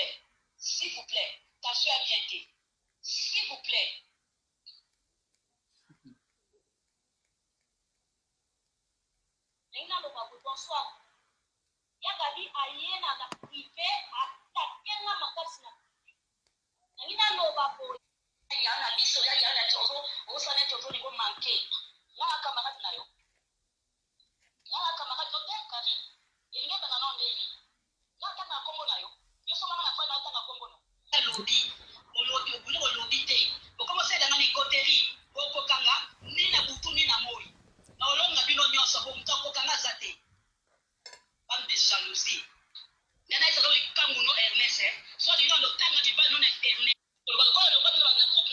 plaît, s'il vous plaît, tension ya bien te, s'il vous plaît. Ndenge naloba boye, bonsoir. Ya Gaby aye na na prive atake nga makasi na prive. Ndenge naloba boye. Ya na biso ya ya na biso ozo osala neti ozolinga omanke nga na camarade na yo nga na camarade no te Karine elingi ebanda nao ndenge nini nga atanga kombo na yo yo songanga na fani atanga kombo no alobi olobi obuli olobi te bokomi osalela nga mikoterie bokokanga ni na butu ni na moi na olonga bino nyonso po moto akokanga aza te bande de jalousie nana ezala likangu no Ernest eh so alingi ando tanga mibali no na internet oloba lokola longa bino na groupe.